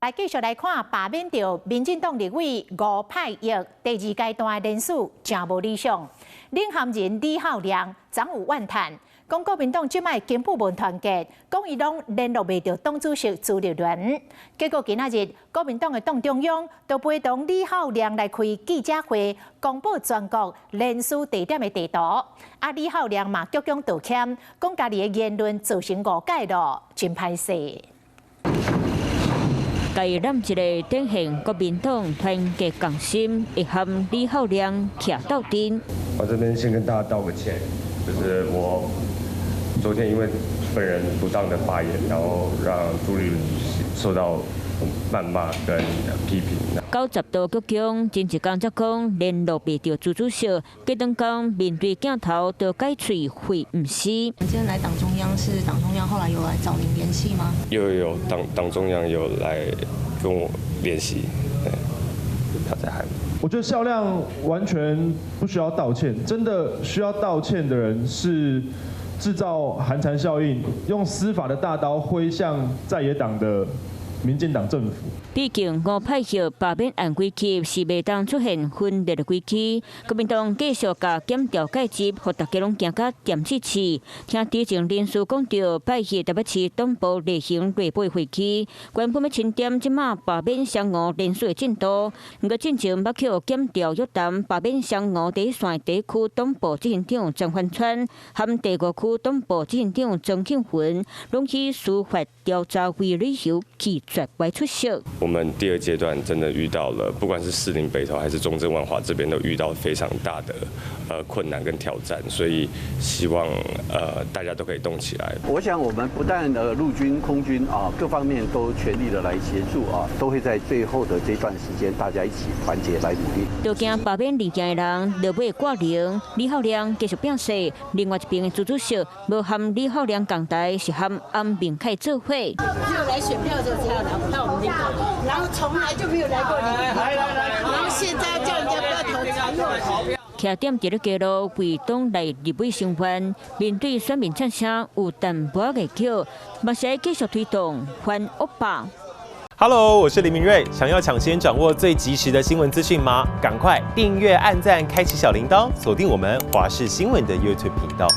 來繼續來看罷免著民進黨立委吳霈曄第二階段的人選誠無理想。領銜人李孝良昨有怨嘆，講國民黨這擺根本無團結，講伊攏聯絡袂著黨主席朱立倫。結果今仔日國民黨的黨中央就陪同李孝良來開記者會，公布全國人事地點的地圖。啊，李孝良嘛鞠躬道歉，講家己的言論造成誤解囉，真歹勢。共伊攬一个展現國民黨團結共心，會和李孝良徛鬥陣。我這邊先跟大家道個歉，就是我昨天因為本人不當的發言，然後讓朱立倫受到謾罵跟批評。90度鞠躬，前一工才講聯絡袂著朱主席，隔頓工面對鏡頭就改喙會毋是。今天來黨中央是黨中央後來有來找您聯繫嗎？有有有，黨中央有來跟我聯繫，對，他在喊。我覺得孝亮完全不需要道歉，真的需要道歉的人是製造寒蟬效應，用司法的大刀揮向在野黨的民進黨政府。畢竟吳霈曄罷免案危急，是袂當出現分裂的危機。國民黨繼續共檢調介入，予大家攏驚甲恬刺刺。聽知情人士講著，霈曄台北市黨部例行內部會議，原本欲清點這馬罷免雙吳人選的進度，毋過進前捌予檢調約談罷免雙吳第一線第一區黨部執行長曾凡川，和第五區黨部執行長曾慶雲，攏以司法調查為理由拒絕來出席。我們第二階段真的遇到了，不管是士林北投還是中正萬華這邊，都遇到非常大的困難跟挑戰，所以希望大家都可以動起來。我想我們不但陸軍、空軍啊各方面都全力的來協助啊，都會在最後的這段時間，大家一起團結來努力。就驚罷免二件的人落尾掛零，李孝良繼續表示，另外一邊的朱主席無和李孝良仝台，是和安明凱做伙。只有來選票的時候才有來到我們林口，然後從來就沒有來過林口，然後現在叫人家不要投才又來。徛點佇咧街路為黨內立委聲援，面對選民掌聲有淡薄仔叫，嘛是愛繼續推動反惡霸。 Hello，我是林明瑞，想要搶先掌握最及時的新聞資訊嗎？趕快訂閱、按讚、開啟小鈴鐺，鎖定我們華視新聞的 YouTube 頻道。